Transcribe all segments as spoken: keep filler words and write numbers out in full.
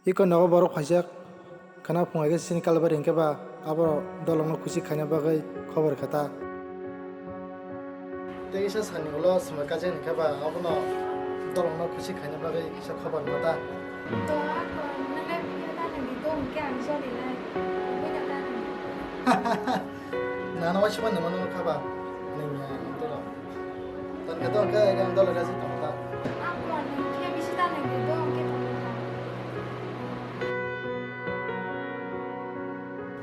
Iko nogo borok phaijak, khwna phungai khe chini kalbari hinkhe ba abo dolongno khusi khaina bagwi khobor kha ta. Tei kisa sani ulo swmai kajak hinkhe ba abono dolongno khusi khaina bagwi kisa khobor ma ta. To ako nang lai phikir ta nang di to hinkhe ang joli lai. Buina ta nang di. Nana waisukma nangmano kha ba? Nangya ang tolo. Tangka tangka ang tolo rasi tangka. Ako nang khe bisi ta nang di to hinkhe tangka.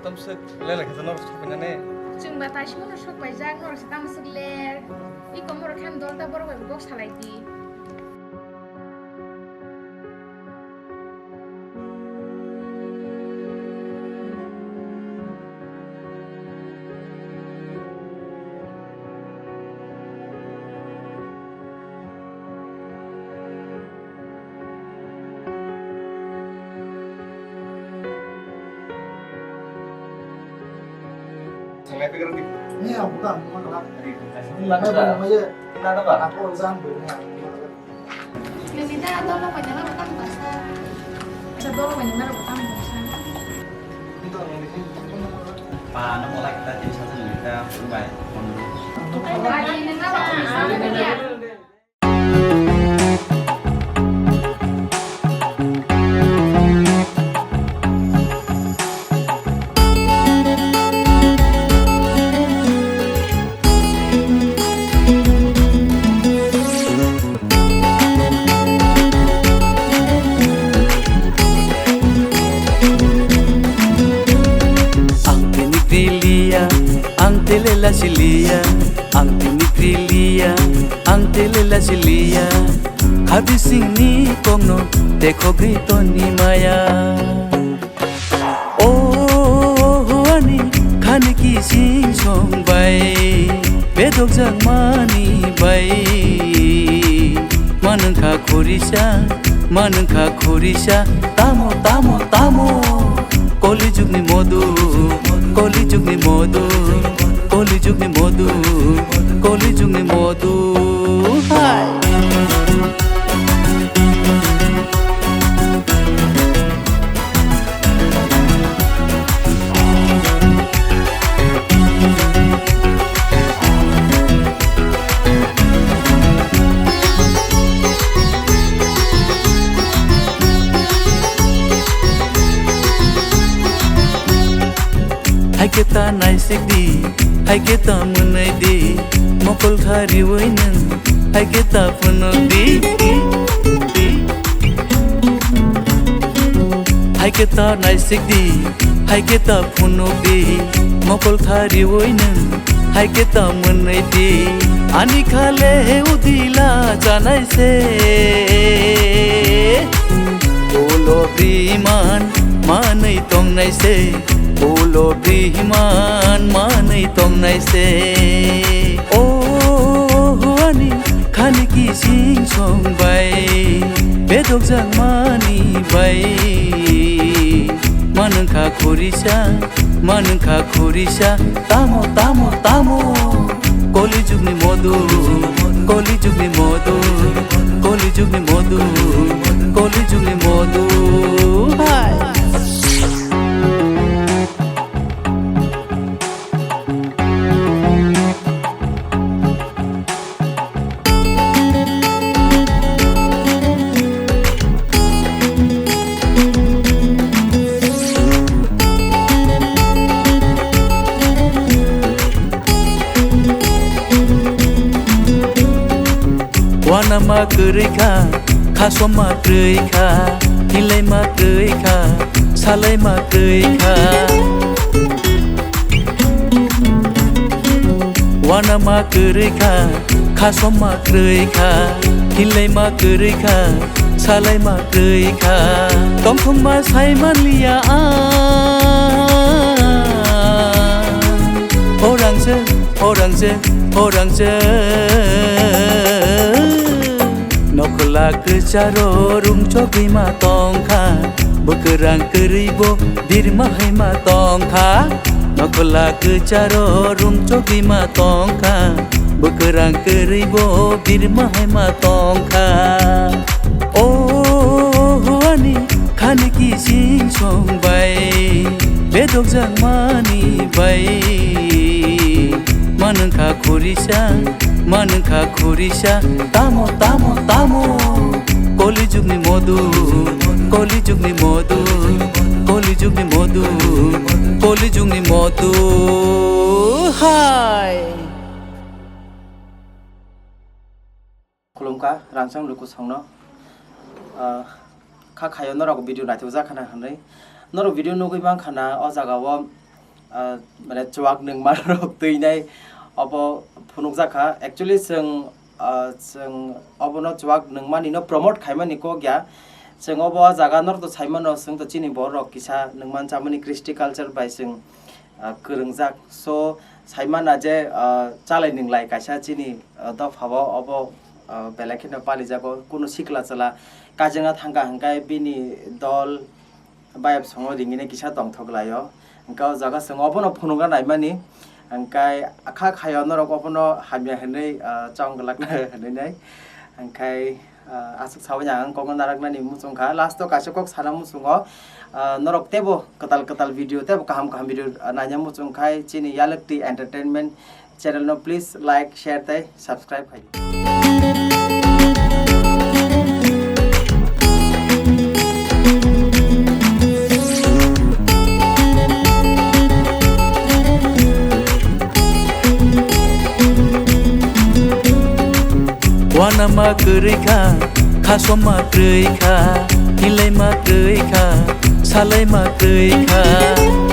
Tamswk lela khe norok sok painani? Chwng ba taisimo no sok paijak, norok se tamswk ler. Iko morok khe ang dol ta borok bai bo kok salai di. Ni ang bukan, bukan lah. Ini ada apa? Ini ada apa? Aku orang dulu. Nini dah dolo banyak lah bukan bahasa. Ada dolo banyak lah bukan bahasa. Pa, namo like kita jadi satu nini kita bukan. Ada yang dengar apa? Ang tini kriliya, ang tele lachiliya, ang tini kriliya, ang tele lachiliya. Khabisingni kokno tekhogwi toni maya. O huani khani kising song bai, bedok jakmani bai. Manwngkha khorisa, manwngkha khorisa, tamo, tamo, tamo. Koli jugni modu, koli jugni modu, koli jugni modu, koli jugni modu. Hai. Hai khe ta naisik di, hai khe ta mwnwi di, mokol kha riwi nwng, hai khe ta phunuk di. Hai khe ta naisik di, hai khe ta phunuk di, mokol kha riwi nwng, hai khe ta mwnwi di. Ani khale udila chanai se, ulo briman manwi tongnai se, ulo briman manwi tongnai se. O huani khani kising song bai, bedok jakmani bai. Manwngkha khorisa, manwngkha khorisa, tamo, tamo, tamo. Koli jugni modu, koli jugni modu, koli jugni modu, koli jugni modu. Hai. Uanama kwrwi kha, khasoma kwrwi kha, hinlaima kwrwi kha, salaima kwrwi kha. Uanama kwrwi kha, khasoma kwrwi kha, hinlaima kwrwi kha, salaima kwrwi kha. Tongthokma saimanliya ang. Horang se, horang se, horang se. Nokhola kwcharo rungchogwi ma tongkha, bwkwrang kwrwi bo birma hai ma tongkha. Nokhola kwcharo rungchogwi ma tongkha, bwkwrang kwrwi bo birma hai ma tongkha. O huani Niki sing song bai, bedok jak mani bai. Manung kha khorisa, manung kha khorisa, tamo, tamo, tamo. Koli jugni modu, koli jugni modu, koli jugni modu, koli jugni modu. Hai. Khulumkha, Rangsang Lukusongno. Ah, kha khayo norok video naithokjak khana hwnwi. Norok video nugwi mankha na o jaga o, ah, mane chuak nungma rok twi nai obo phunukjak kha. Actually, chwng, ah, chwng obono chuak nungmani no promote khaimani kok ya. Chwng obo o jaga norok to saimano, chwng to chini borok kisa nungman chamani, kristi culture bai chwng, ah, kwrwngjak. So, saimana je, ah, chalai nwnglai kaisa chini, ah, dophao obo, ah, belai kheno palijago. Kunu sikla chwla kajengna thangkha hwnkhe bini dol bayap songo ringini kisa tongthok laio. Hwnkhe o jaga chwng obono phunukna naimani. Hwnkhe kha khayo norok obono hamya hwnwi, ah, chong glakna hwnwi nai. Hwnkhe, ah, aswk saui ang kokno naraknani muchung kha. Last o kaisa kok sana muchungo, ah, norok teibo kwtal kwtal video, teibo kaham kaham video, ah, naina muchung khai chini Yalwkti Entertainment channel no please like, share tei subscribe khai di. Wanama kwrwi kha, khasoma kwrwi kha, hilaima kwrwi kha, salaima kwrwi kha.